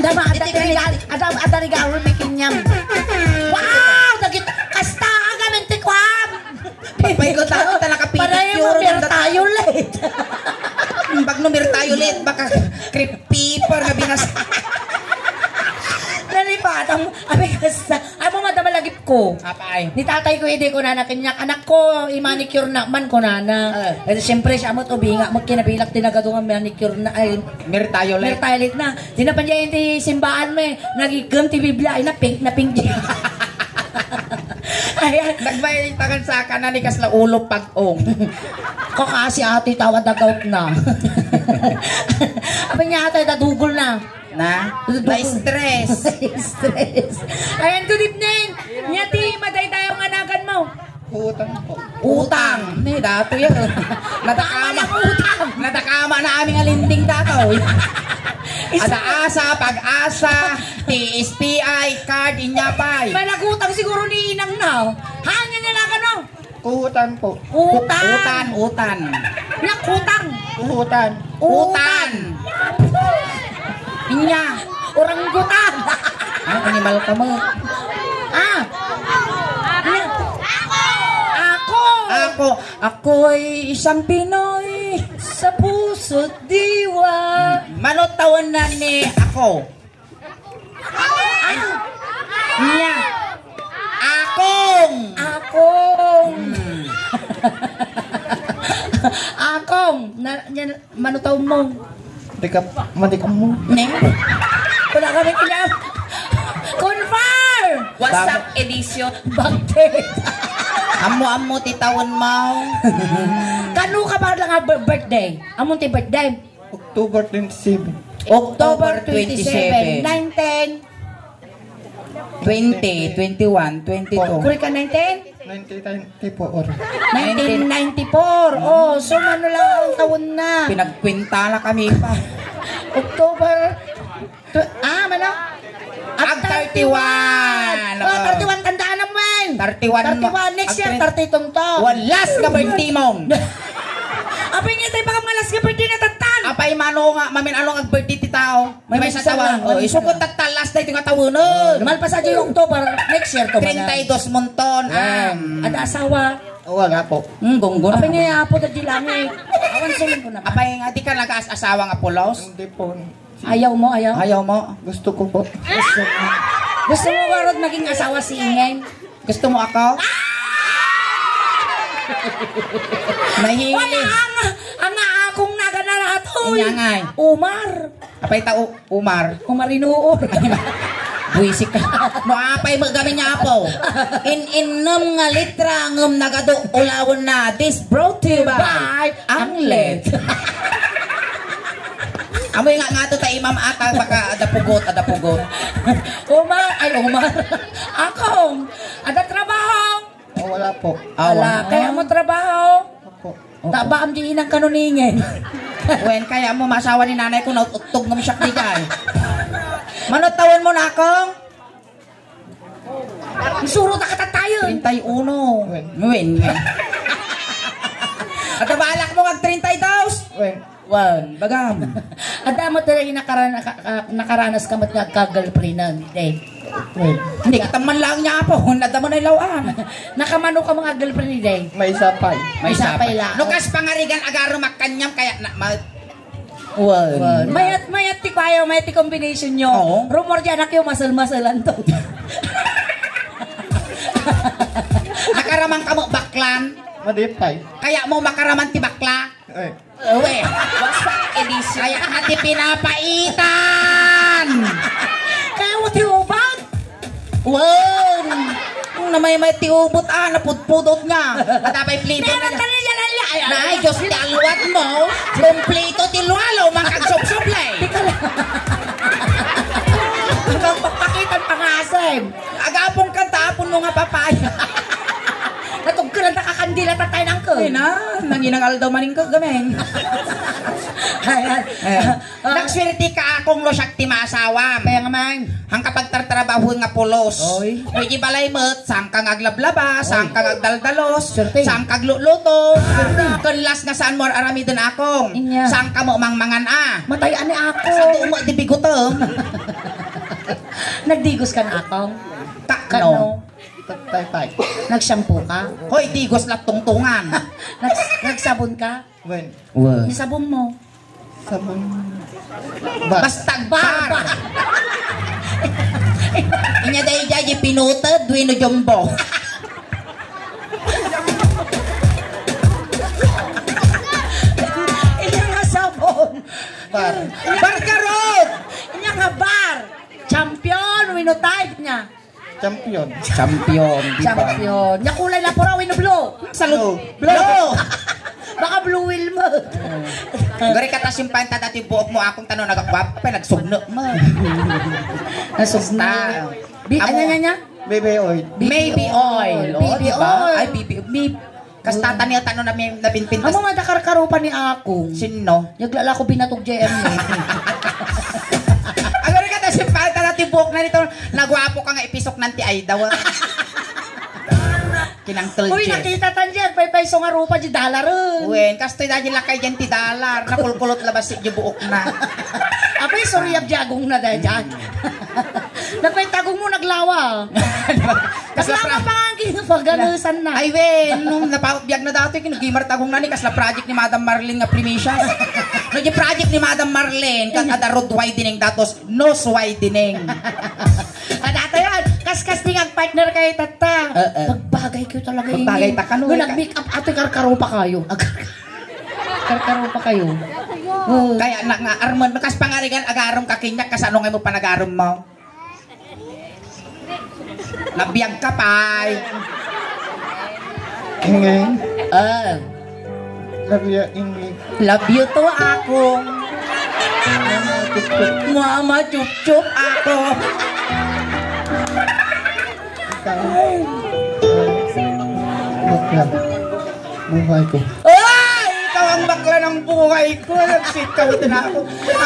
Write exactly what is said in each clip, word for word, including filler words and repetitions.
Dama, adda Iti regalo, adda, adda regalo ni Kinyam. Wow! Dagit, kasta, agamin ti kuam! Pagpaygo tayo, ta nakapicture. Pareho mo, Bertayo late. Bag no Bertayo late, baka crepe paper nga binas- Nalipat, ang, abi, kasta, amo, madama lagi ko. Apay. Ni tatay ko, idi ko nana, kanya, "Anak ko, i-manicure na man," ko nana. Eh. Eh, siyempre, siya mo't ubinga, magkinabilak, tinagadungan, manicure na, ay, Mirtayolet. Mirtayolet na. Di na pa niya ti simbaan, me. Nagigam ti Biblia, ay, na pink, na pink. Ayan. Nagbaitagan sa kanan ni kasla ulo pag-ong. Kakasi ati, tawad na gout na. Apa niya ata, dadugol na. Na? Na-stress. Na-stress. Ayan, good evening. Nya ti madaydayaw nga nagan mo. Utang po. Utang. Ni, dato yan. Nadakama. Tama na, utang. Nadakama na aming alinding dato. Is- Ada asa, pag-asa, T S P I, card, inyapay. May nagutang siguro ni inang na. Hanya niya lang ano? Kuhutan po. Utan. Utan, utan. Nya, kutang. Kuhutan. Utan. Inya. Oranggutan. Ang animal ka mo. Ah. Ako. Ako. Ako'y isang Pinoy. Sa puso't diwa. Mano taon na ni ako? Nya. Akong. Akong. Hmm. Akong. Na, nya, mano taon mo? Di ka, madi ka mo. Ne? Wala kami kanya. Confirm! WhatsApp edition. Bakit? Ammo-ammo ti taon mo. Kano ka pa lang nga bir-, birthday? Amon ti birthday? October twenty-seven. October twenty-seven. Nineteen. Twenty, twenty-one, twenty-two. Kuri ka nineteen? Nineteen ninety-four. Nineteen ninety-four. Oh, so mano lang ang taon na? Pinagkwintala kami pa. October, tw-, ah, mano? Ag thirty-one. Oh, oh. Thirty-one, tandaan mo, man. Thirty-one. Thirty-one, next year, thirty-two to. Walas ka birthday mo. Apay nga tayo baka malas ka birthday na tantan. Apay mano nga, mamin ano nga birthday ti tao? May, may sa tawa. Oh, isukot tatta last day nga tawo no. Malpas a di October, next year to. Treinta y dos monton. Am. Ada asawa? Oh, wala po. Hmm, gonggo na. Apay nga apo da di langit. Awan suling ko na. Apay nga, di ka nag-asawa nga pulos? Hindi po. Ayaw mo, ayaw? Ayaw mo? Gusto ko po. Gusto mo. Gusto mo, Warod, maging asawa si Ingen? Gusto mo ako? Nahihili. Wala, ang, ang akong naganarato, eh. Inyangay. Umar. Apay ta, U-, Umar. Umar Inuor. Buisik ka. No, apay mo gamin niya, apo. In, innem nga litra, ngem nagado, ulawen na. This brought to you by, by Anglet. Amoy nga, nga to ta imam ata, baka ada pugot, ada pugot. Umar, ay, Umar. Akong, ada trabaho. Oh, wala po. Awa. Wala. Kaya mo trabaho? Opo. Taba, am di inang kanuningin. Wen, kaya mo masawa ni nanay ko, naut-uttog ng siyak di ka, eh. Mano taon mo na akong? Suro ta katatayon. Treinta y uno. Wen. Wen, wen. At balak mo mag treinta y dos? Wen. Wan, bagam. Adda mo talaga nakarana-, ka-, ka-, nakaranas ka met nga agka-girlfriendan, Dave? Hindi, kita man lang niya po. Nadda mo na ilawan. Nakamano ka mga girlfriend ni Dave? May sapay. May sapay lang. No, kas pangarigan, agaro makanyam, kaya na, ma-, Wan. Wan. Mayat, mayat ti kwayo, mayat ti combination nyo. Oo. Rumor dyan, ako yung masal-masalan to. Nakaraman ka mo, baklan? Madipay. Kaya mo makaraman ti bakla? Eh. Uwe. Wasak edisyon. Kaya nga ti pinapaitan. Kaya mo ti ubat? Wen. Ang namaymay ti ubot, ah, napudpudot nga. At apay flavor na. Meron ka na yan, ay, ay, ay. Nay, Diyos ti alwat mo. Kumplito ti lualo, mangkagsubsublay. Tika lang. Hanggang papakitan pangasim. Agapong kanta, apon mo nga papaya. Natugkaran na kakandila, tatay ng Ay na, nanginang aldaw maning ka, gameng. Ayan. Eh. Ah. Nagswerteka, Akong, no siak ti maasawam. Kaya nga man. Saan ka pagtartrabaho nga pulos? Oy. Pwede balay met, saan ka nga aglablaba, saan ka nga agdaldalos, Swerte. Saan ka agluluto, Swerte. Ken last nga saan mo aramiden, Akong? Inya. Saan ka mo mangmangan, ah? Matay ani, Akong. Sa dumo, di bigutom. Nagdigos ka na, Akong? Takno. Kano? Tay, tay. Nag-shampoo ka? Hoy, digos la tungtungan. Nags-, nagsabon ka? Wen. Wen. Ni sabon mo? Sabon. Bar. Basta bar. Bar, bar. Inya daydiay di pinuted, wenno jumbo. Inya nga sabon. Bar. Bar garod! Inya nga bar. Champion, wenno Tide nya. Champion. Champion, di ba? Champion. Nya kulay la pura wenno blue? Sa lu-, Blue. Blue. Baka blue whale mo. Gari ka ta simpay ta dati buok mo, Akong, tano nagakwap, apay nagsugno mo. Nagsugno. Basta. Bi-, amo, ano nya, nya? Baby oil. Baby oil. Oh, baby di ba? Oil. Ay, baby, may Kasta tani, tano na may napinpintas. Amo nga, dakar karupa ni Akong. Sinno? Yagla la ako binatog J M eh. Agari ka ta, simpay ta, ti buok na nito. Nagwapo ka nga ipisok nan ti ay daw. Kinangkel Uy, J. Nakita tan diyan, paypayso nga rupa di dalar. Wen, kastoy da di lakay diyan ti dalar. Nakulkulot labas si di buok na. Apay, sorry, abjagong na da diyan. Nagpaytagong mo, naglawa. Kasla Kasla pra- pa nga ang ginapaganusan na. Ay, wen, nung napautbiag na dati, kinugimar tagong na ni kasla project ni Madam Marlene nga primisias. No, di project ni Madam Marlene, kag ada road widening datos, nose widening. At ato yan, kaskas di nga partner kayo, tatta. Eh, eh. Magbagay kayo talaga, Magbagay ini. Ta kano, Nung eh, nag-make up, ato, karkaro pa kayo. Karkaro pa kayo. Oo. Kaya na nga, Armand, makas pangarigan, agarom ka kinyak, kasano nga mo panagarom mo? Nabiag ka, pay. Ingay. Ah. Love you, Ingay. Love you too, Akong. Mama, chup-chup, Akong. Ikaw. Bakla. Buhay ko. Ay! Ikaw ang bakla ng buhay ko. Nagsikaw din ako.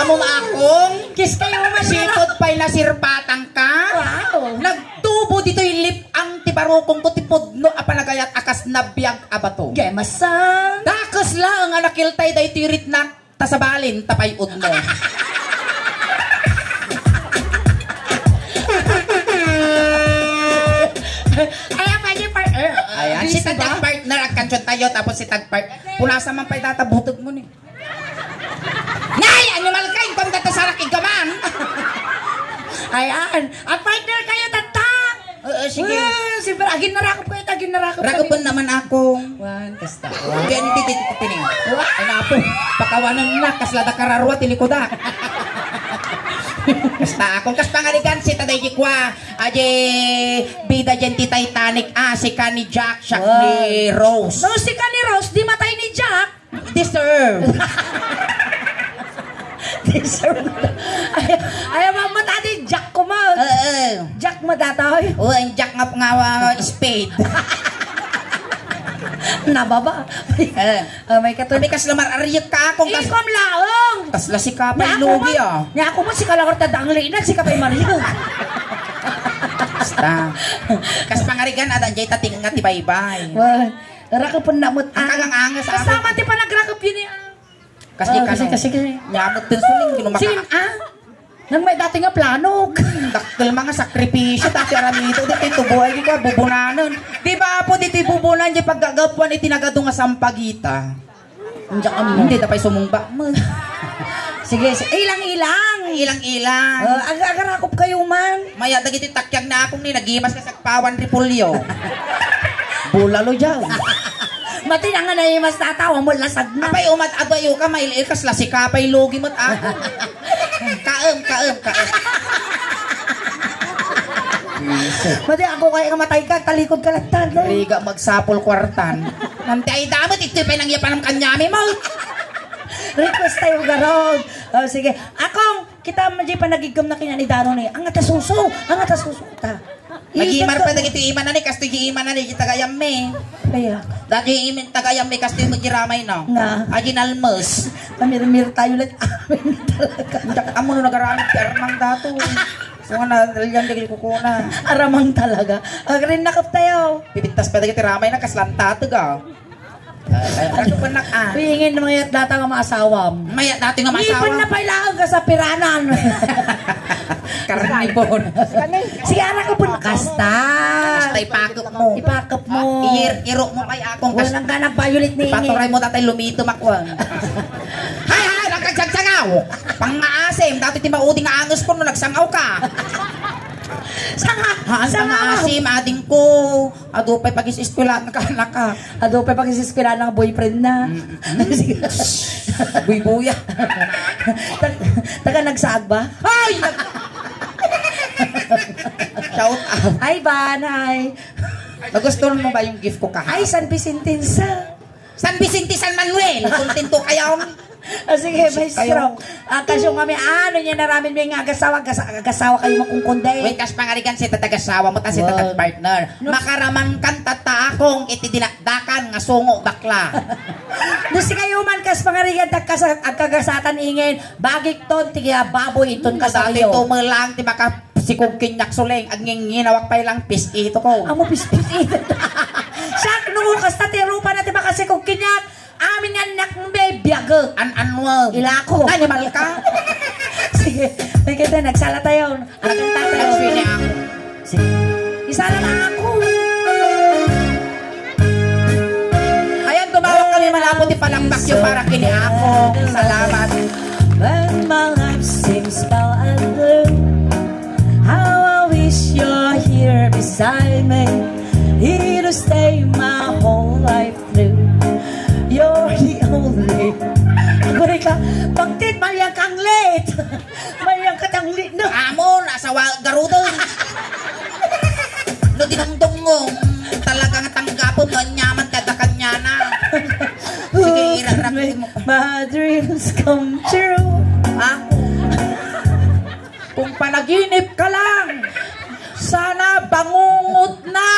Among Akong. Kiss kayo, masarap. Sipot pa'y nasirpatan ka? Wow. Nagtubo ditoy lip-ang ti barukong ko ti pudno a panagayat a kas nabiag a bato. Gemasan. Dakes laeng a nakiltay daytoy ritnak ta sabalin ta pay-od mo. Ay, ang pwede par-, eh, Ayan, busy si Tagtag ba? Partner, agkansion tayo, tapos si Tag Part-, punasan man pa'y data, butog mo ni. Nay! Animal ka! Intom ka ta sarak igaman! Ayan. Ang partner kayo, tatta! Oo, sige. Wow, siyempre, agin narakop kayo, agin narakop Rakop kami. Naman ako. One, kasta. One. Hindi, hindi, hindi, hindi. Wow! Ay, napo. Pakawanan na, kasla da kararwa, tilikoda. Kasta akong kas pangarigan, si Taday Jikwa, aje, bida dyan ti Titanic, ah, si Kani Jack, siya Wow. ni Rose. No, si Kani Rose, di matay ni Jack. Deserve. Deserve. Ay, ay, mamata di Jack ko mo. Oo. Jack mo datoy. Oo, ang Jack nga, nga, uh, spade. Nababa. Eh. Oh, may katun- Kami kas lamar, ariyek ka akong kas- Ikom laong. Kasla si Kapay Nya ako Lugi, mo, ah. Nya ako mo, si Kalawar ta dangli na, si Kapay Mario. Basta. Kas pangarigan, ada jay tating nga ti baybay. Wah. Rakepen na met. Ang kagang angas, Kasama ah. Ti panagrakep yun eh. Kasi Ah, ka kasi, no. Kasi, kasi. Nyamot din suling, ginumaka. Sin, ah? Nang may dati nga planog. Dakkel mga sakripisyo, dati aramito, dito tubuay, di ka, bubunanan. Di ba po, dito bubunan, di paggagapuan, itinagado nga sampagita. Hindi ka mo. Hindi, tapay sumungba. Sige, sige. Ilang-ilang. Ilang-ilang. Oh, aga-, agarakop kayo man. Maya, dagiti takyag na akong ni, nagimas ka Pawan Repolyo. Bulalo dyan. Mati na nga naimas na tao, mo lasag na. Apay, umat, ado, ayo ka, mail-, ikas la si Kapay Lugi mo't ako. Kaem, kaem, kaem. Mati ako kaya ka matay ka, talikod ka lang tan, eh. Riga magsapol kwartan. Nanti ay damat, ito pa nang yapanam kanyami mo. Request tayo, garog. Oh, sige. Akong, kita mo di panagigam na kanya ni Dano ni. Ang atasuso, ang atasuso ta. Nagimar pa dagiti imana ni, kastoy di imana ni, di tagayam mi. Kaya. Dati imin tagayam mi, kastoy mo di ramay, no? Nga. Agi nalmes. Pamirmir tayo lang. Amin talaga. Amo no nagaramid ti armang dato. Kung na, nalian di kukuna. Aramang talaga. Agrin nakap tayo. Pipintas pa dagiti ramay na, kaslantatag, ah. Ay, ano pa nak-, ah? Uy, ingin mayat data nga maasawam. Mayat dati nga maasawam. Ipon na pailaang ka sa piranan. Karnibor. Sige, ara ka pun kasta. Kasta ipakop mo. Ipakop mo. Ah, iyir-iro mo kay akong kas-, walang ka nag-violet ni ini. Ipaturay mo tatay lumito makwan. Hay, hay, nagkagsagsangaw. Pangaasim, dati ti maudi nga anges ko no nagsangaw ka. Sanga, haan sanga. Pangaasim, ading ko. Adu pay pagis-eskwela, nakanak ka. Adu pay pagis-eskwela ng boyfriend na. Mm. Sige. Buybuya. Tag-, taga nagsaag ba? Ay! Nag-, shout out. Hi, Van. Hi. Nagustuhan mo ba yung gift ko kahapon? Ay, San Vicentensa. San Vicente, San Manuel. Kontento kayo. Ah, sige, maestro. Kayo. Ah, kasyo nga may ano niya naramin may nga agasawa, agasa-, agasawa kayo makungkunday. Wait, kas pangarigan si tatagasawa mo, ta si tatag partner. No. Makaraman kan tataakong iti dinakdakan nga sungo bakla. No, si kayo man, kas pangarigan, tagkasa-, agkagasatan ingen, bagik ton, tigiya baboy, iton kasaryo. Dati tumelang, ti maka- Sikog kaniak, Suleng, agnginginawak pay lang, pis-ito ko. Amo pis-, pis-ito. Siak, no, kasta ti rupa na ti makasikog kaniak, amin nga anak mo, be, biagek. An-, anwa. Ilako. Animal ka? Sige, may kita, nagsala tayo. Nag-, nagkanta tayo. Nagswini ako. Sige. Isala na ako. Ayan, tumawag kami, malabo ti palakpak yung para kini ako. Salamat. When my life seems dull and blue, how I wish you're here beside me. Here to stay my whole life through. You're the only. Agurika, pagtit, malyang kang late. Malyang katanglit na. Amo, nasa wa-, garudon. No, dinungdong mo, talagang tanggapon mo, anyaman, kada kanya na. Sige, irarap mo. My dreams come true. Ha? Kung panaginip ka lang, sana bangungot na.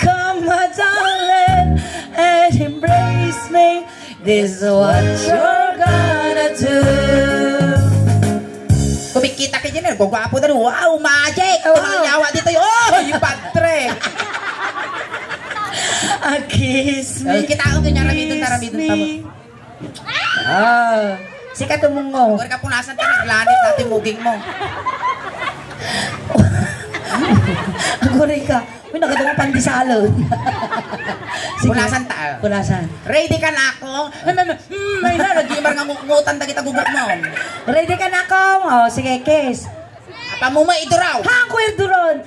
Come, my darling, and embrace me. This is what you're gonna do. Kumikita ka dyan, eh. Gwapo na, wow, magic! Oh. Ang yawa dito, oh, yung padre! A kiss me. Oh, kita ko ganyan, ramidon na, ramidon na mo. Kiss me. Ah, sika tumungo. Huwag ka punasan ka, naglanit natin muging mo. Aguri ka. Uy, nagadawa pandesal. Sige. Punasan ta. Punasan. Ready ka na ako? Hmm, hmm, hmm, may na, nagimar nga ngu-, ngutan dagita guguk mo. Ready ka na ako? Oh, sige, kiss. Apa mo maiduraw? Ha, ako iduron.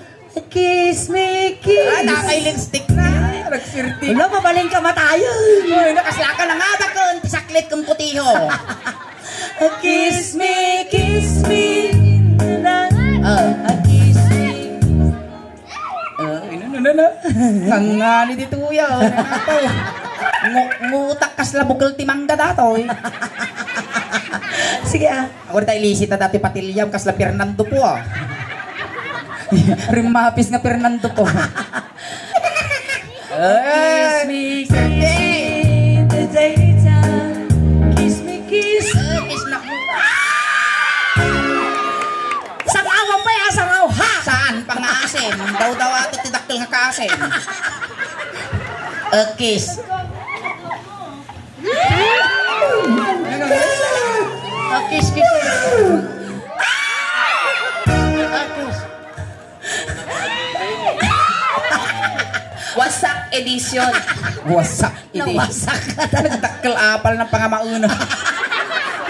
Kiss me, kiss. Ah, natay lipstick na. Nagsirti. Wala, mabaling ka matayon. Uy, nakaslaka na nga, bakun, saklit kung putiho. Kiss me, kiss me. Na, ah, kiss me. Ah, ino, no, no, no. Ngangani dito, ya. Ngu-, ngutak kasla bukel ti mangga datoy. Sige, ah. Ako rin tayo lisita dati patilyam, kasla Fernando po, ah. Rimapis nga Fernando po. Kiss me, kiss me, the daytime. Kiss me, kiss. Eh, kiss na. Sangawan pa, ya, sangaw, ha? Saan? Pangasim. Daw-daw ato ti dakkel nga kasim. Eh, kiss. Ah, kiss, kiss. Ah, kiss. Wasak edition. Wasak edition. Nawasak. Nagdakkel apal ng pangamaun.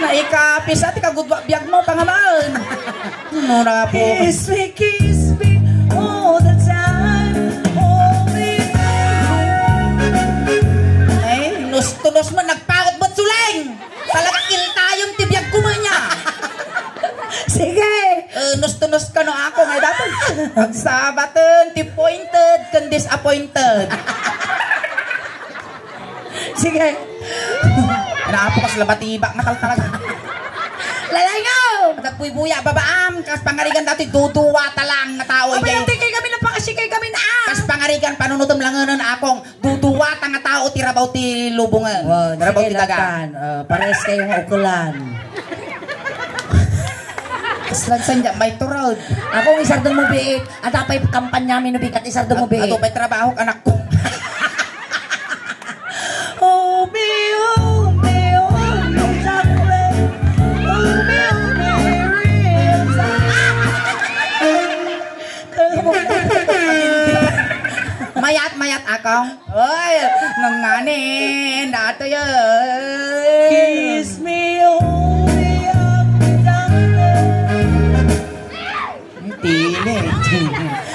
Naikapis, ati kagudwa biag mo, pangamaun. Muna po. Kiss me, kiss me all the time. Hold me. Ay, nus-tunus mo, nagpaot mo, Suleng! Talaga, kiltayom ti biag ko man niya. Sige. Eh, nus-tunus ka no ako, nga dapat. Pagsabaten, ti pointed, ken disappointed. Sige. Naapo kas labatibak na talaga. Lalaygaw! Nagbuy-buya, babaam, kas pangarigan datoy, duduwata lang nga tao, Abay, ijay. Ante kay kami, napakasikay kami na, ah. Kas pangarigan, panunutem langen, akong, duduwata nga tao ti rabaw ti lubongen. Wow, rabaw sige, ti daga. Latan. Ah, pares kayo nga ukulan. Kaslan sanda, may turod. Akong isardeng mo biit, adda pay kampanya mi no bigat isardeng mo biit. Adu pay trabaho, anak ko. Umi, umi, umi, chocolate. Umi, umi, real chocolate. Mayat, mayat, akong. Oy, nanganin, dato yun. Kiss me, umi, umi, chocolate. Tini.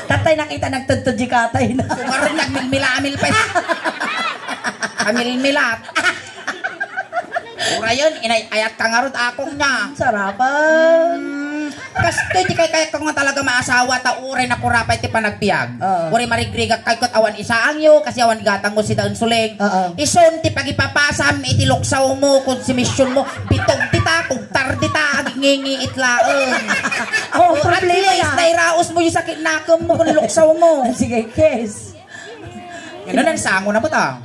Tatay, nakita, nagtudtod di katay na. Sumarong nagmilmilamil pa. Kamilmilat. Urayon, inay-ayat ka ngarud, akong niya. Sarapan. Hmm, kastoy, di kay kayat ko nga talaga maasawa, ta uray nakurapay ti panagbiag. Oo. Uray marigrigak kay ket awan isaangyo, kasi awan gatangmo si Daun Suling. Oo. Isun ti pagipapasam iti luksawmo, konsumisyonmo, bitog dita, kugtar dita, agingingiit laeng. Oh, at problema least, na. Nairaos mo yung sakit nakemmo, kun luksawmo. Sige, kiss. Yan na, sango na ba ta?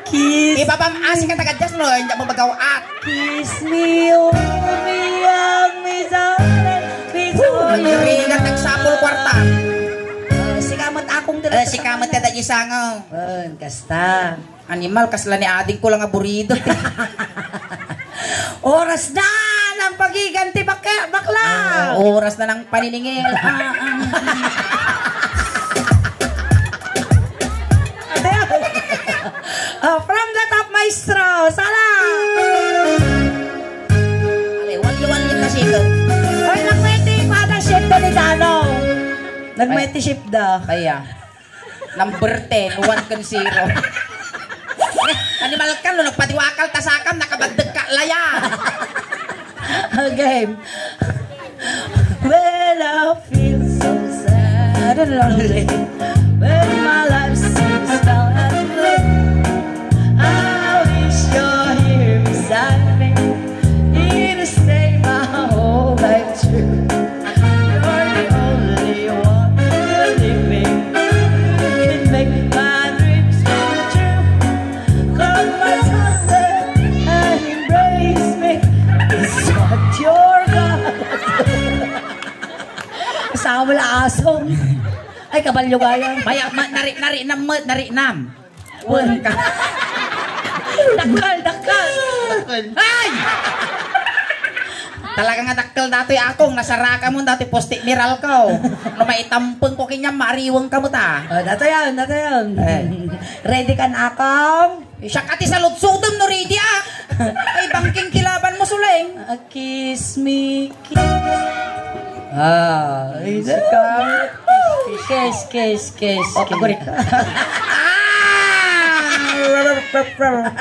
Kiss. Ibabam, asi ka taga Jazz, no? Hindi mo magaw at. Kiss me, oh, me, ang me, sa, me, sa, Ang galing na nagsapol kwarta. Oh, sikamat akong Eh, sikamat ka, Daddy Sango. Bon, kasta. Animal, kasla ni ading ko lang nga burido. Oras na ng pagiganti, bak-, bakla! Ah, oras na ng paniningil. Ah, ah. Oh, from the top, maestro. Sala! Ale, wali-wali na siya. Oy, nagmeti pa na shift da ni Dano. Nagmeti shift da. Kaya. Number ten, one ken zero. Eh, animal ka, no? Nagpadiwakal ta sakam, nakabaddeg ka, laya. Again. When I feel so sad and lonely, when my life seems dull and blue, I wish you're here beside me. It'll stay my whole life through. You're the only one believing you can make my dreams come true. Hold my hand and embrace me. It's what you're gonna do. Asawa la asong. Ay, kabalyo gayam. Maya, ma-, nari-, nari-, nam-, nari-, nam. Wen ka. Dakkel, dakkel. Dakkel. Ay! Talaga nga dakkel datoy akong, nasaraka mo datoy post-it miralko. No maitampeng ko kaniam, maariweng ka met, ah. Oh, dato yan, dato yan. Eh. Ready ka na, akong? Siak ti saludsodem no ready, ah. Ay, bangking kilaban mo, Suleng. Ah, kiss me. Ah, ay, sika. Kiss, kiss, kiss, Oh, kiss. Pagkurit.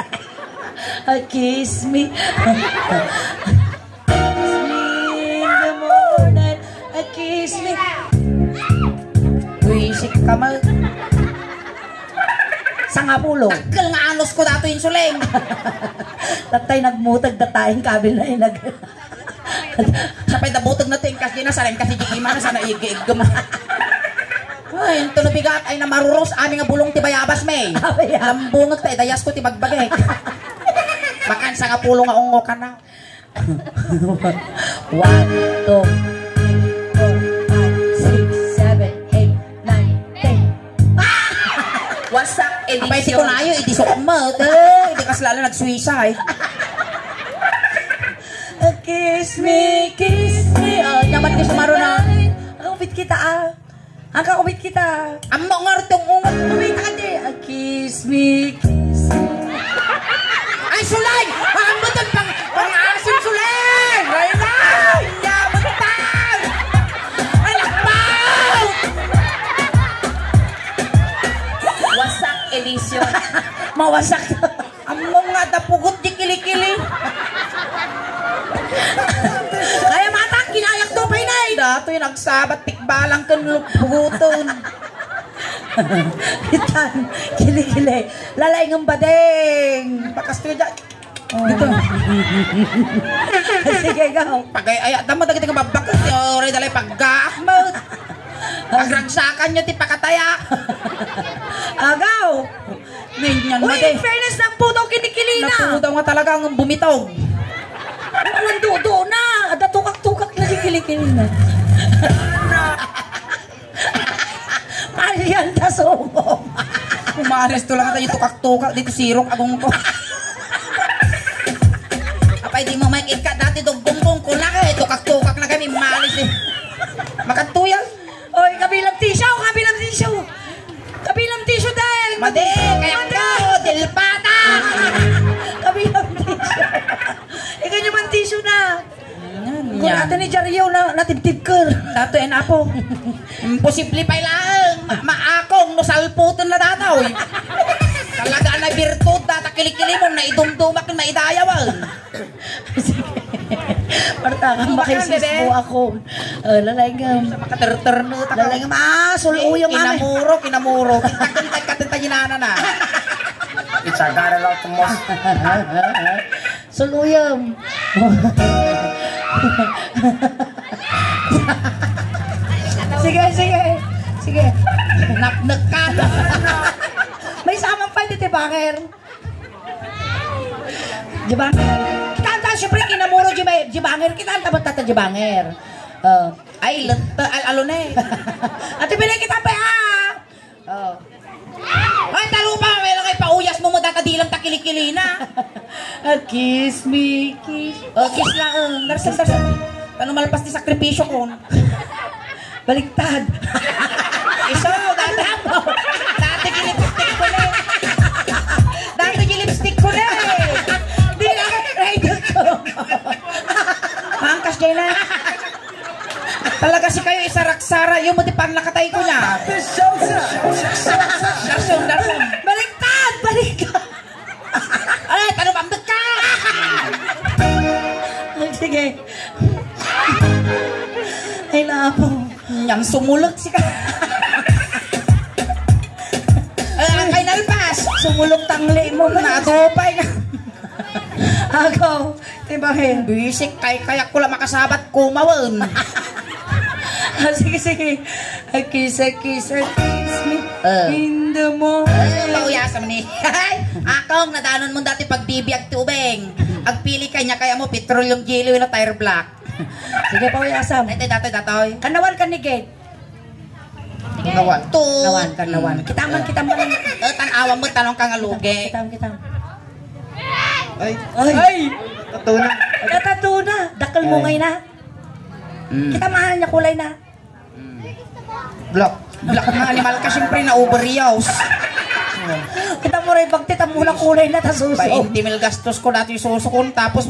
Ah, kiss me. Kiss me in the morning. Ah, kiss me. Buisit ka, Mal. Sangapulo. Dakkel nga anus ko dato insulin. Tatay, nagmutag, datayin kabil na inag. Sapay da buteg na to, inkas di na, sareng kasi di ima na, sana igi-ig mo. Ay, ito no bigat, ay namaruros, amin nga bulong ti bayabas, may. Abay, ah. Lambungag ta, idayas ko ti bagbagek. Makan sangapulo nga ungo ka na. One, two, three, four, five, six, seven, eight, nine, ten. Ah! Wasak Apay ti edition. Kunayo, idi sukmet, eh. Idi kas lalo nagsuicide. Kiss me, kiss me. Oh, nyaman ti sumaro na. Ang upit kita, ah. Ang kaupit kita. Ammo nga rutong ungot. Upit ka di. Ah, kiss me, kiss me. Ay, Sulay! Ammo ton pang, pang-asim, Sulay! Ay, na! Hindi, ammo ton! Ay, lakbaw! Wasak edition. Mawasak. Ammom nga adda pugot di kilikili. Kaya matang, kinayak to, painay. Datoy nagsabat, tikbalang ken pugoten. Itan, kilikili. Lalay ng badeng. Bakas to dyan. Oh. Dito. Sige, go. Pagay-ayat mo, dagiti nga babbakes, ti oray dalay paggaak mo. Agragsakan nyo ti pakatayak. Agaw. Ganyan, Uy, mate. In fairness, nagpudaw kinikilina. Nagpudaw nga talaga ang bumitog. Walang dudo na. Ada tukak-tukak na di kilikilina. Alian ta sumo. Umalis to lang tayo tukak-tukak dito sirok agong ko. Apay di mo may ikat dati dugong kong kunak eh. Tukak-tukak na kami, malis eh. Makatuyan. Oy, kabilang tisyo, kabilang tisyo. Kabilang tisyo dahil. Madi, kaya Madi. Ko, dilpata. Kabilang tisyo. Ikaw naman tisyo na. Yan, Kung yan. Ate ni Jario na natibtib ka. Dato yan, apo. Imposible pa ilaeng. Ma maakong no salputen na dataw. Talaga na birtud, data kilikili mo, na idumdumak, na idayawan. Sige. Marta, kang Bakit, makisisbo bebe? Ako. Oh, lalaygam. Sa makaterter na, taka. Lalaygam, ah, sul-uyong, ame. Kinamuro, kinamuro. Kita, kita, kita, kita, ginana na. It's a gotta love the most. Sul-uyam. Sige, sige. Sige. Naknek ka na. May samang pa, titibanger. Di ba? Kitanta, siyempre, kinamuro, di ba, di banger? Kitanta, ba't tata, di banger? Oh. Ay, lenta, al alone. Ate, pinay kita pa, ha? Oh. Ay, talupa, may lang ay pauyas mo, mo, data di lang ta kilikilina. Ah, kiss me, kiss. Oh, kiss lang, oh. Darsan, darsan. Tano malpas ti sakripisyo ko. Baliktad. Iso, dati. Dati gi lipstick ko na eh. Dati gi lipstick ko na eh. Di na, rider ko. Mangkas, Jay na. Talaga si kayo, isaraksara. Yung mo, di panlakatay ko niya. Darson, darson. Baliktad, baliktad. Ay, tano bang ka? Ay, sige. Ay, naapo. Niyang sumulot si ka. Ay, ang kay nalpas. Sumulok tangli mo. Natupay na. Ako, tibahin. Bisik, kay kayak ko lang makasabat, kumawan. Ah, sige, sige. A kiss, a kiss, a kiss me Ah. in the morning. Ay, pauyasam ni. Ay, akong nadanon mo dati pagbibiag ti ubeng. Agpili ka niya kaya mo, petroleum jelly, no, tire black. Sige, pauyasam. Datoy, datoy, datoy. Kanawan ka ni Gate. Nawan. To. Nawan ka, nawan. Kita man, kita man. Eh, tan-awan mo, tanong ka nga lugi. Kita, kita. Ay. Ay. Ay! Tato na. Tato na. Dakkel mo Ay. Ngay na. Mm. Kita mahal niya kulay na. Mm. Black. Black na animal ka, siyempre, na overuse. Kita mo rin, pagtita mo na kulay na, tasuso. Bainti mil gastos ko dati susukon, tapos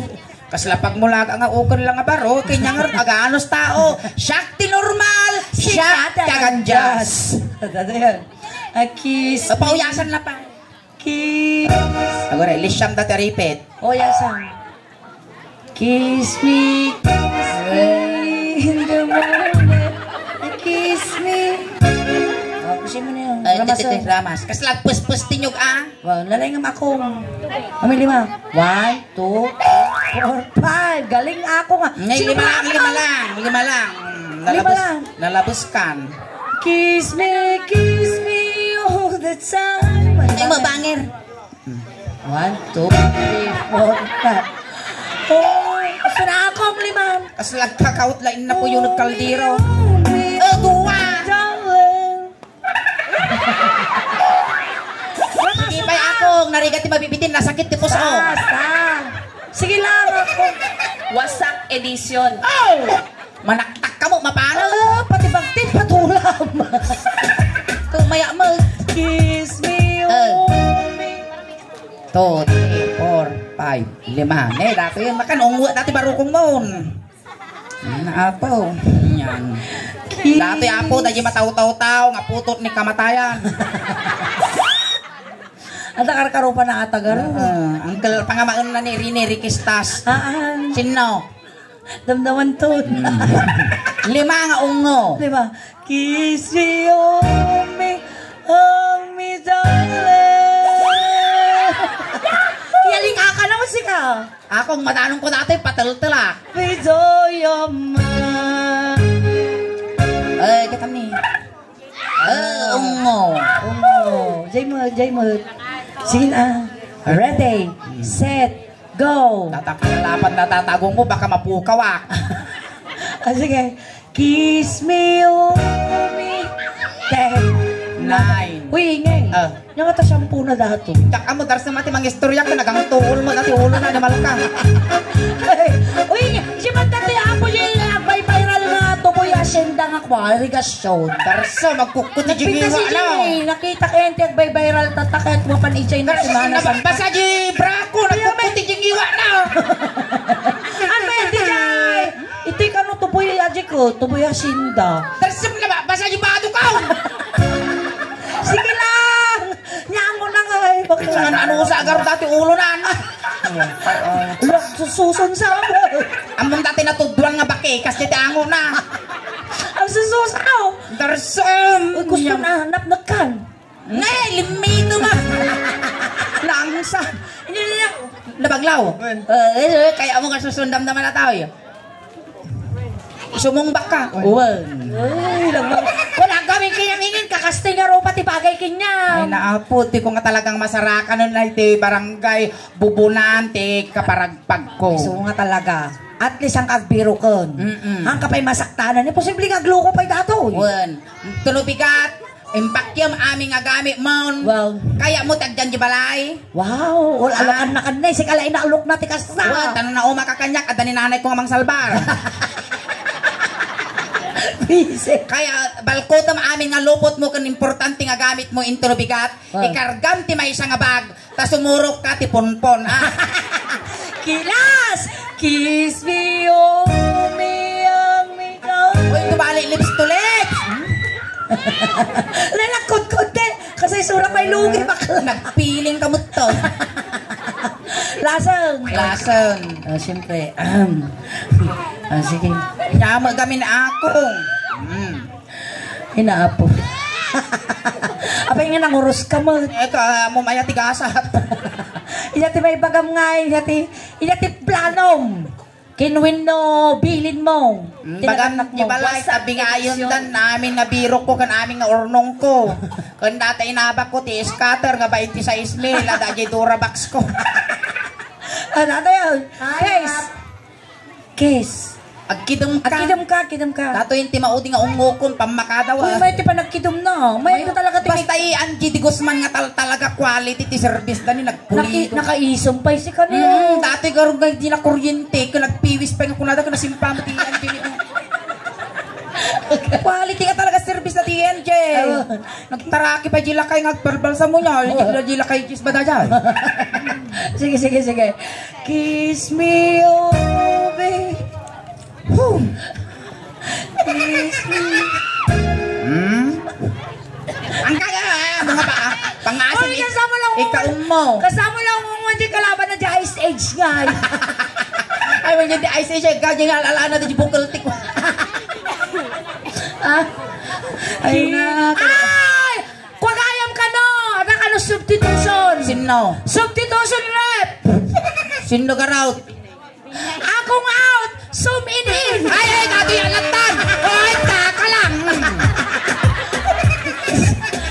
Kasla pagmulaga nga ukon lang nga baro, kanya nga aganos tao. Siak ti normal, siak ti agandias. Ano yan? A kiss. Pauyasan na pa. Kiss. Agora, ilisiam da ti aripit. Uyasan. Kiss me, kiss me in the morning. Kiss me. Oh, kasi mo na yun. Ay, Ramas, titi, oh. Ramas. Kasla pus-pus tinyog, ah. Wow, lalay nga akong. Kami lima. One, two, three, four, five. Galing ako nga. Ngay, Sino lima ba lang, ako? Lima lang, lima lang. Mm, Lima nalabas, lang. Nalabas kan. Kiss me, kiss me all the time. Ay, mabanger. One, two, three, four, five. Oh, gusto na akong lima. Kas lagkakaot lain na po yung nagkaldero. Oh, duwa. Darling. Sige pa'y akong narigat ti mabibitin, nasakit ti puso. Basta. Sige lang ako. Wasak edition. Oh! Manaktak ka mo, mapano? Ah, pati bagtit, patulam. Kung maya mo. Kiss me, Ah. hold me. Two, three, four, five, lima. Eh, dati yun, makan, ungwa, dati barukong mo. Yan, apo. Yan. Dati, apo, dati mataw-taw-taw, nga putot ni kamatayan. At ang karkarupa na atagaro. Ah, ang kal-, pangamaen na ni Rene Requestas. Haan. Sino? Damdaman to. Hmm. Lima nga ungo. Lima. Kiss me, hold me, hold me, darling. Yaling aka naman, Sika. Akong madanong ko dati, pateltelak. With joy of mine. Ay, kita ni. Ah, ungo. Ungo. Jay mo, jay mo. Sige na. Ready, set, go. Tatakalapan na tatagong mo, baka mapukaw ah. Ah, sige. Kiss me, oh, me. Ten. Nine. Uy, ingay. Ah. Nga ta shampoo na dato. Dak amo, darsa mati mangistorya ka, nagangtuol mo, dati ulo na, namal ka. Uy, si Magdati, apo, si, ah, bay-, viral nga, tuboy, asyenda nga, kwa, irigasyon. Darsa, magkukot, Nagpinta jingiwa si na. Jimmy, nakita ko yan, tiyagbay-viral, tataket, wapan, ijay na Darsa, simana, nabasa di brako, Kaya may nagkukot, jingiwa na. Ano yan, di jay? Iti kano tuboy aji ko, tuboy asinda. Tarsem na ba? Basta di bato ka! Sige lang! Nyango na nga eh, bakla. Saan ano sa agar dati ulo na, ano? Lak, sususan sa ako. Among dati natuduan nga baki, kas di tango na. Ang sususan, oh. Tarsem! Uy, gusto Nyam- na, napnakan. Ngay, limito ma. Langsa. Ini niya. Nabaglaw. Wen. Eh, eh, eh, kaya mo nga susundam naman na tao, eh. Sumumbak ka. Wen. Uwan. Ay, lamang. Kung ang gawin kanyang ingin, kakastoy nga rupa ti bagay kanya. Ay, naapo, ti ko nga talagang masarakan nun ay ti barangay Bubunan, ti kaparagpag ko. Gusto ko nga talaga. At least ang kagbiro kun. Mm-mm. Ang kapay masaktanan, eh, posible nga agluko pa'y datoy. Wen. Tulo bigat. Impakyem amin nga gamit mon. Wow. Kaya mo tagdan di balay? Wow, ol Ah. alokan na kanay, si kala inaalok na ti kasta. Wa, tano na uma ka kanyak, adda ni nanay ko nga mangsalbar. Bise. Kaya balkutem amin nga lupot mo ken importante nga gamit mo inton bigat, Wow. ikargam ti maysa nga bag, Ta sumurok ka ti ponpon, ah. Kilas! Kiss me, oh, me, ang me, ikaw. Uy, tubali, lips to lips. Lalakot-kod, eh. Kasi sura pa'y lugi, bakla. Nagpiling ka mo to. Lasang. Lasang. Ah, siyempre. Ahem. Ah, sige. Nyama gamin ako. Mm. Inaapo. Apay nga nanguros ka mo. Ito, ah, mo maya ti gasat. Iya ti may bagam nga, iya ti, iya ti planom. Kinwin no, bilin mo. Mm, Tinagannak bagam di mo. Balay, Basta sabi nga ayon eleksyon. Dan, amin nga birok ko, kan amin nga urnong ko. Kan data inabak ko, ti scatter nga twenty-six mil, ada di Durabox ko. Ano, ano yun? Ay, Guys, Kiss. Agkidem ka. Agkidem ka, agkidem ka. Dato yung timaudi nga ungukon, pammakadaw, Uy, ah. May ti panagkidem na. May May, ito talaga ti basta i Angie de Guzman nga tal-, talaga quality ti service da ni Naki-, nagpulido. Nakaisem pa si kanila. Mm, dati garong nga di na kuryente, ka nagpiwis pa nga kunada ka nasimpa mo ti Angie ni. Quality ka talaga service na ti Angie. Oo. Nagtaraki pa di lakay nga agbalbalsam mo niya. Oo. Di lakay jis ba da dyan? Sige, sige, sige. Kiss me, oh, babe. Whew. Kiss me. Hmm? Ang kaya, ah, mga pa, ah, pangasim Oy, ik-, kasama lang mo. Ikaw mo. Kasama lang mo, hindi kalaban na di Ice Age nga, eh. Ay, wala di Ice Age, eh, kaya nga alala na di bukal tik. Ah? Ayun na. Ay! Kuwagayam kano! Ada kano substitution! Sino? Substitution rep! Sino ka raw? Akong out! Sum in in! Ay, ay, dati yan, Latan! Ay, taka lang!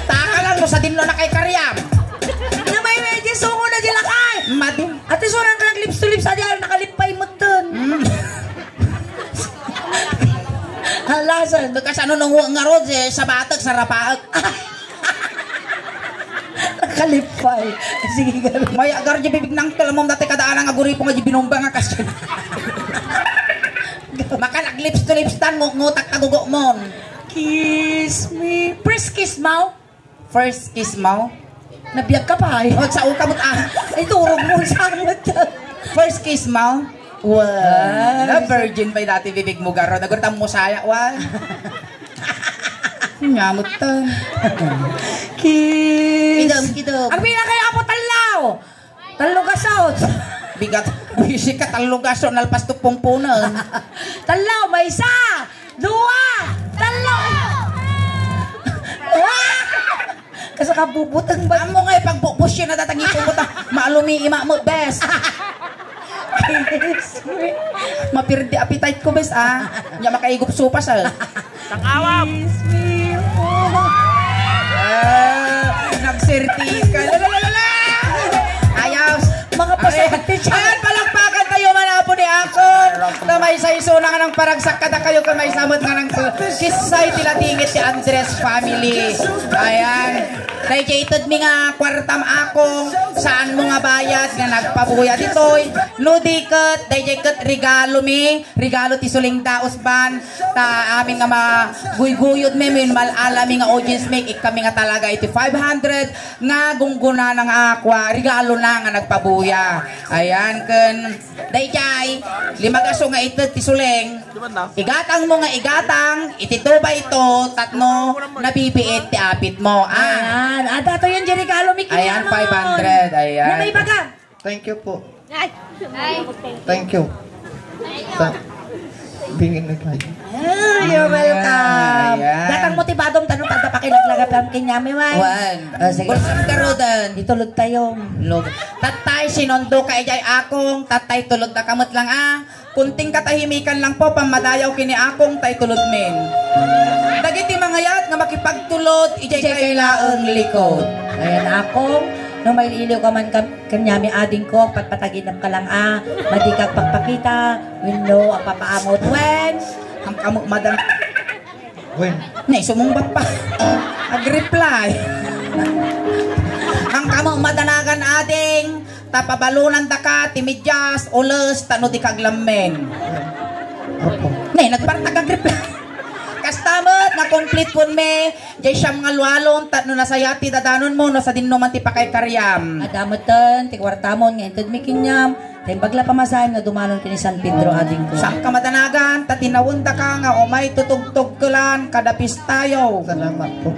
Taka lang, no, sa dinlo na kay Karyam! Na may medyo sungo na di lakay! Madi. Ate, surang ka nag-lips to lips, adi, nakalipay mo dun. Mm. Alasan. Kasano nung nga rod, eh, sa batag, sa rapaag. Nakalipay. Sige, garo. May agar di bibig ng kalamom dati kadaan ang aguripo nga di binomba nga kasyon. Makan ag lips to lips tan, ngu-, ngutak ka gugo mon. Kiss me. First kiss mo? First kiss mo? Nabiyag ka pa, eh. Oh, sa uka mo, ah. Ay, turog mo, sa mo. First kiss mo? Wow. Ah, Na virgin pa dati bibig mo, garo. Nagurtam mo saya, wa. Nyamot to. Kiss. Kidam, kidam. Ang pinakaya mo, talaw. Tallo gasot. Bigat. Bisi ka, tallo gasot, nalpas to pungpunan. Tallo, may isa. Dua. Tallo. Kasa ka bubutang ba? Amo nga, pag bu-, busyo na datang ipuputang. Maalumi, ima mo, bes. Mapirdi appetite ko, bes, ah. Nya makaigup sopas, ah. Tangawam! Ah, nagserti ka. La, la, la, la, la! Ayos. Makapasakit siya. Ayan, palakpakan tayo man, apo ni Akong. Na may sa isuna nga nang paragsak kadakayo, kung may samot nga nang kisay ti latingit ti Andres family. Ayan. Dayjay itedmi nga kuartam, Akong, saan mo nga bayad nga nagpabuya ditoy. No di ket, dayjay ket regalo mi, regalo ti Suling Daos Band, ta amin nga maguyguyod mi, min mal-alami nga audience mi, ikkami nga talaga iti five hundred nga gunggona na nga akwa, regalo na nga nagpabuya. Ayan, ken dayjay, limagaso nga ited ti Suleng, igatang mo nga igatang, iti two by two, tapno nabibiit ti apit mo. Ah. Ayan. Ada to yun, Jerry Galo, Mickey Ayan, Miano. Five hundred. Ayan. Na may baga. Thank you po. Ay. Ay. Thank you. Sa, bingin na kayo. Ah, you're welcome. Ayan. Gatang mo ti badom, tanong, tanda pa kinaglagap ang kinyami, way. Wan. Ah, sige. Bulsam ka, Rodan. Itulog tayo. Log. Tatay, sinundo ka, ijay akong. Tatay, tulog na kamot lang, ah. Kunting katahimikan lang po, pamadayaw kini akong tay tulod men. Dagiti mangayat nga makipagtulod, ijay kailaeng likod. Ayan, akong, no mailiw ka man kam-, kanyami ading ko, patpataginap ka lang, ah. Madi kag pagpakita, wenno, agpapaamot, wen. Ang kamot, madam. Wen. Ne, sumungbat pa. Ag-reply. Ang kamot, madanagan ading. Ta pabalonandaka ti medias, ules, tapno dika aglammen. Apo. Ne, nagpartak agrep-, Kasta met, na-complete kun me, jay siam nga lualom, tapno nasaya ti dadanonmo, no sadinno man ti pakaykariam. Adda metten, ti kuartamon, nga intedmi kaniam, ta imbag la pamasahem nga dumalon ken ni San Pedro, adingko. Saan ka madanagan, ta tinawendaka nga umay tutugtugkelan, kada pistayo. Salamat po.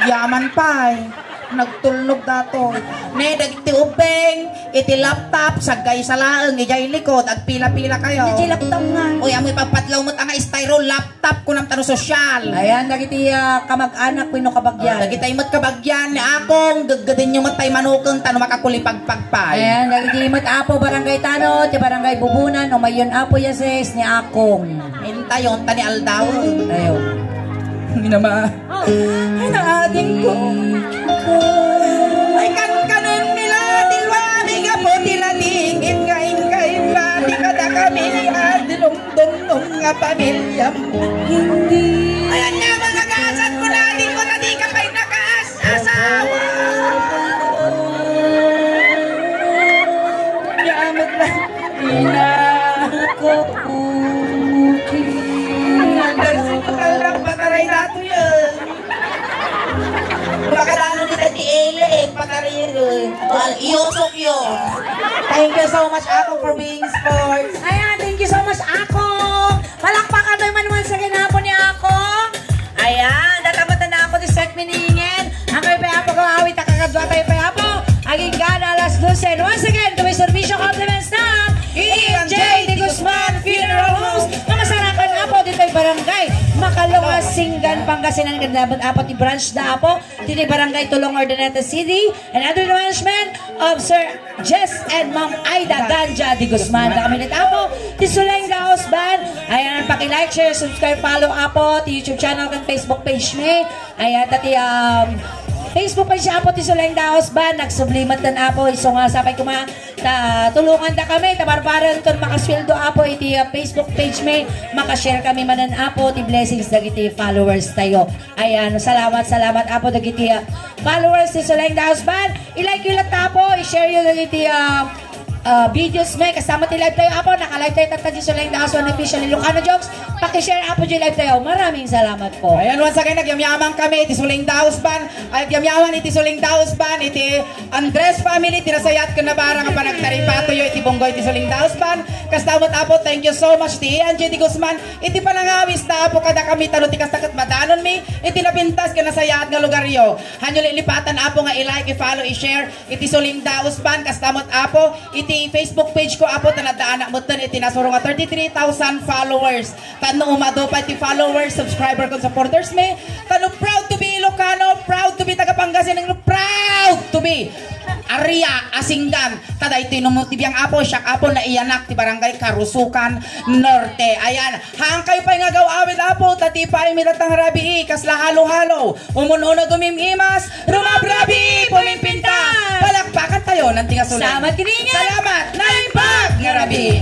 Yaman pay. Nagtulnog datoy. Ne, dagiti ubbing, iti laptop, saggaysa laeng, ijay likod, agpila-pila kayo. Iti laptop nga. Uy, amoy papadlaw met nga styro laptop, kunam tano sosyal. Ayan, dagiti, ah, kamag-anak, wenno kabagyan. Oh, dagiti met kabagyan, ni akong, gaggadinyo met tay manuken, tano makakulipagpagpay. Ayan, dagiti met apo, barangay tano, ti barangay Bubunan, umayon apo, yases, ni akong. Intayon, ta ni aldaw. Intayon. Minama. Ay, naading ko. Ay, kankanen nila, tilwa, amiga po, tila, tingin nga, ingka, imba, di kada kami, ah, dinumdumdum nga pamilyam. Hindi. Ayan nga, mga kaasat ko, naading ko, na di ka pa'y nakaas-asawa. Yamat lang. Ina ko, okay. Ang ganda ng pataray nato yan. Makadano nila ti Ele, eh, pataray yun, eh. Well, iyusok yun. Thank you so much, Akong, for being sports. Ayan, thank you so much, Akong. Palakpakan tayo man once again, apo ni Akong. Ayan, datamat na ako ti set miningin. Ang kayo pa, apo, ko, awit, kakadwa tayo pa, apo. Aging gana, alas dose. And once again, to may servisyo compliments na E M J de Guzman Funeral Homes. Nga masarakan, apo, dito'y barangay Makalunga, Singgan, Pangasinan. Kanda, apo, ti branch da, apo. Dito'y barangay Tulong, Urdaneta City. And under the management of Sir Jess and Ma'am Aida Danja de Guzman. Da kami ni Tapo, ti Suleng Daos Band. Ayan, paki-like, share, subscribe, follow, apo, ti YouTube channel kan Facebook page mi. Ayan, ta ti, um, Facebook page, apo, ti Suleng Daos Band. Nagsublimat dan, apo, isu nga sapay kuma. Ta, tulungan da kami, ta barbareng ton makasweldo, apo, iti, uh, Facebook page mi. Makashare kami manen, apo, ti blessings dagiti followers tayo. Ayan, salamat, salamat, apo, dagiti, ah, followers ti Suleng Daos Band. I-like yo latta, apo, i-share yo dagiti, ah, ah, videos mi. Kasama ti live tayo, apo, naka-live tayo tatta di Suleng Daos Band Official Ilocano Jokes. Paki-share, apo, di live tayo. Maraming salamat po. Ayan, once again, nagyamyaman kami iti Suleng Daos Band. Ay, nagyamyaman iti Suleng Daos Band, iti Andres family, ti nasayat ken nabarang a panagtaripatoyo iti bunggoy ti Suleng Daos Band. Kasta met, apo, thank you so much ti Angie de Guzman. Iti panangawis ta, apo, kada kami, tano ti kasta ket madanonmi iti napintas ken nasayaat nga lugaryo. Hanyo lilipatan, apo, nga i-like, i-follow, i-share iti Suleng Daos Band, kasta met, apo, iti Facebook page ko, apo, ta naddaanak metten iti nasuro nga thirty-three thousand followers. Tapno umadu pay ti followers, subscriber, ken supporters mi, tapno proud to be Ilocano, proud to be taga Pangasinan, proud to be Ria, Asinggan. Ta daytoy no ti biang, Apo, siak, Apo, naiyanak ti Barangay Karusukan Norte. Ayan, haankayo pay nga agaw-awid, Apo, ta ti paaymi latta nga rabii, kasla halo-halo. Umun-uneg, umim-imas, rumabrabii, pumimpinta. Palakpakan tayo ng tinga sulat. Salamat, Kirinya. Salamat, naimbag nga rabii.